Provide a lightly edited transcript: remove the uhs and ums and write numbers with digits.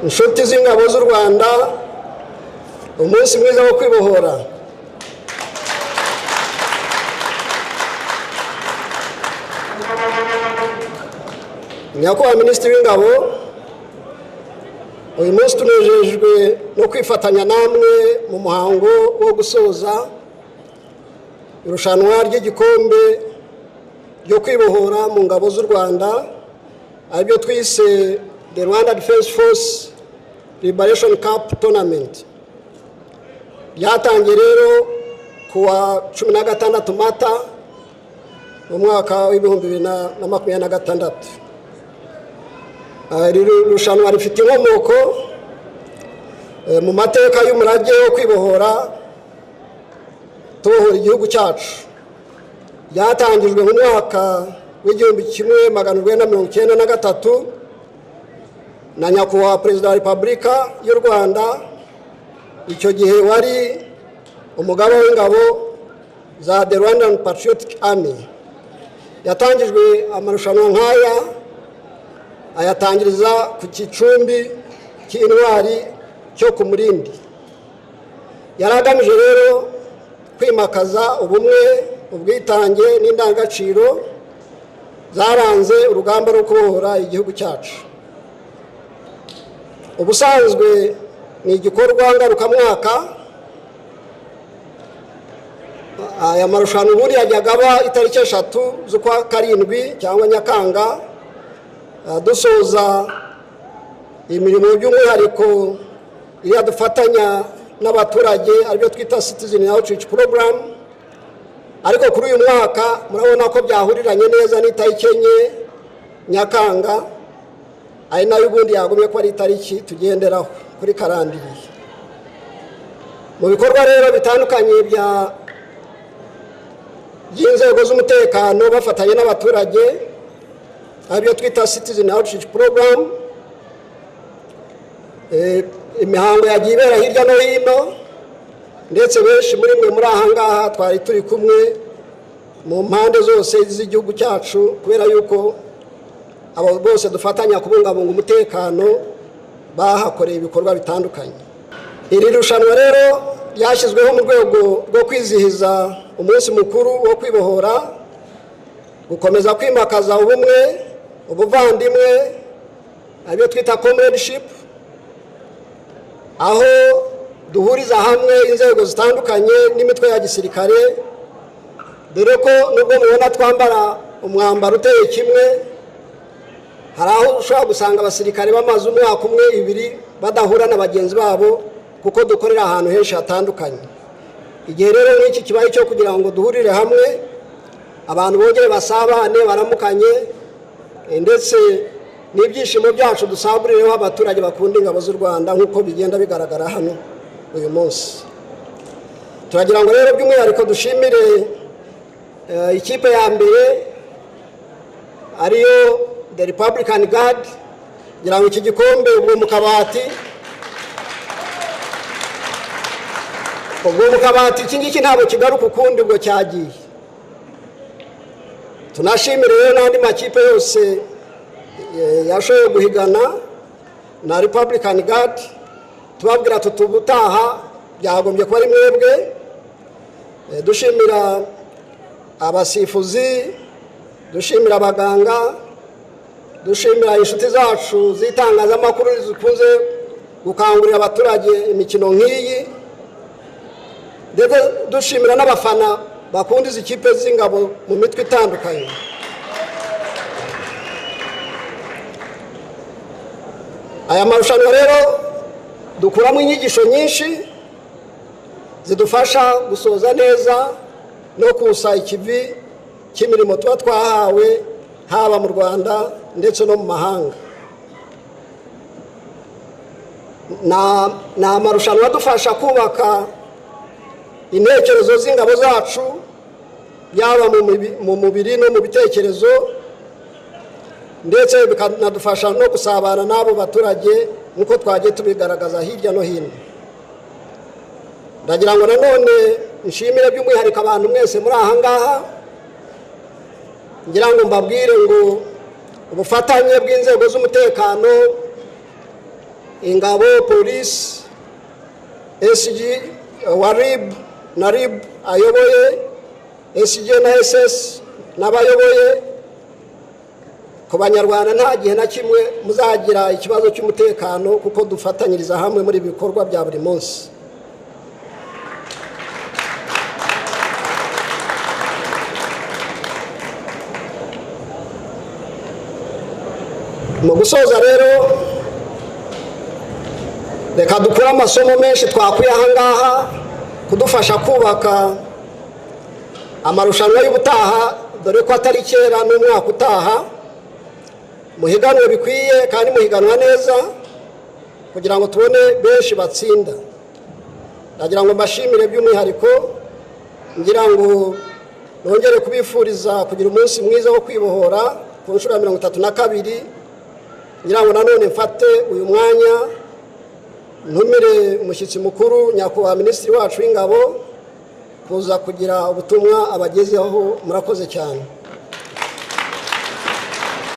Inshuti z'ingabo z'u Rwanda, umunsi mwiza wo kwibohora. Nyakubahwa Minisitiri w'Ingabo, uyu munsi tunejejwe no kwifatanya namwe mu muhango wo gusoza irushanwa ry'igikombe ryo kwibohora mu ngabo z'u Rwanda, aribyo twise The Rwanda Defence Force Liberation Cup Tournament. Ryatangiye rero kuwa 16 Mata mu mwaka w'2026. Iri rushanwa rifite inkomoko mu mateka y'umurage wo kwibohora tubohora igihugu cyacu. Ryatangijwe mu mwaka w'1993 na Nyakubahwa Perezida wa Repubulika y'u Rwanda, icyo gihe wari umugaba w'ingabo za The Rwandan Patriotic Army. Yatangijwe amarushanwa nk'aya ayatangiriza ku gicumbi cy'intwari cyo ku Murindi. Yari agamije rero kwimakaza ubumwe, ubwitange n'indangagaciro zaranze urugamba rwo kubohora igihugu cyacu. Ubusanzwe ni igikorwa ngarukamwaka. Aya marushanwa ubundi yajyaga aba itariki 3 z'ukwa 7 cyangwa Nyakanga, dusoza imirimo by'umwihariko iriya dufatanya n'abaturage, aribyo twita Citizen Outreach Program. Ariko kuri uyu mwaka murabona ko byahuriranye neza n'itariki 4 Nyakanga, ari nayo ubundi yagumye ko ari itariki tugenderaho kuri karandiriye. Mu bikorwa rero bitandukanye by'inzego z'umutekano bafatanye n'abaturage, aribyo twita Citizen Outreach Program, imihango yagiye ibera hirya no hino, ndetse benshi muri mwe muri aha ngaha twari turi kumwe mu mpande zose z'igihugu cyacu, kubera yuko abo bose dufatanya kubungabunga umutekano bahakoreye ibikorwa bitandukanye. Iri rushanwa rero ryashyizweho mu rwego rwo kwizihiza umunsi mukuru wo kwibohora, gukomeza kwimakaza ubumwe, ubuvandimwe, aribyo twita comradeship, aho duhuriza hamwe inzego zitandukanye n'imitwe ya gisirikare, dore ko nubwo mubona twambara umwambaro uteye kimwe, hari aho ushobora gusanga abasirikare bamaze umwaka umwe, ibiri badahura na bagenzi babo, kuko dukorera ahantu henshi hatandukanye. Igihe rero nk'iki kibaye cyo kugira ngo duhurire hamwe, abantu bongere basabane, baramukanye, ndetse n'ibyishimo byacu dusagurireho abaturage bakunda ingabo z'u Rwanda nk'uko bigenda bigaragara hano uyu munsi. Turagira ngo rero by'umwihariko dushimire ikipe ya mbere ariyo The Republican Guard, ngira ngo iki gikombe ubwo mu kabati, iki ngiki ntabwo kigaruka ukundi, ubwo cyagiye. Tunashimire rero n'andi makipe yose yashoboye guhigana na Republican Guard, tubabwira tuti ubutaha byagombye kuba ari mwebwe. Dushimira abasifuzi, dushimira abaganga, dushimira inshuti zacu z'itangazamakuru zikunze gukangurira abaturage imikino nk'iyi, ndetse dushimira n'abafana bakunda izi kipe z'ingabo mu mitwe itandukanye. Aya marushanwa rero dukuramo inyigisho nyinshi zidufasha gusoza neza no kusa ikivi cy'imirimo tuba twahawe, haba mu Rwanda ndetse no mu mahanga. Ni amarushanwa adufasha kubaka intekerezo z'ingabo zacu, yaba mu mubiri no mu bitekerezo, ndetse bikanadufasha no gusabana n'abo baturage nk'uko twagiye tubigaragaza hirya no hino. Ndagira ngo nanone nshimire by'umwihariko abantu mwese muri aha ngaha, ngira ngo mbabwire ngo ubufatanye bw'inzego z'umutekano ingabo, polisi, SG wa RIB na RIB ayoboye, SG na SS n'abayoboye. Ku banyarwanda nta gihe na kimwe muzagira ikibazo cy'umutekano, kuko dufatanyiriza hamwe muri ibi bikorwa bya buri munsi. Mu gusoza rero, reka dukure amasomo menshi twakuye aha ngaha kudufasha kubaka amarushanwa y'ubutaha, dore ko atari kera n'umwaka utaha. Muhiganwe bikwiye kandi muhiganwa neza kugira ngo tubone benshi batsinda. Ndagira ngo mbashimire by'umwihariko, ngira ngo nongere kubifuriza kugira umunsi mwiza wo kwibohora ku nshuro ya 32. Ngira ngo nanone mfate uyu mwanya ntumire umushyitsi mukuru nyakubahwa minisitiri wacu w'ingabo kuza kugira ubutumwa abagezeho. Murakoze cyane.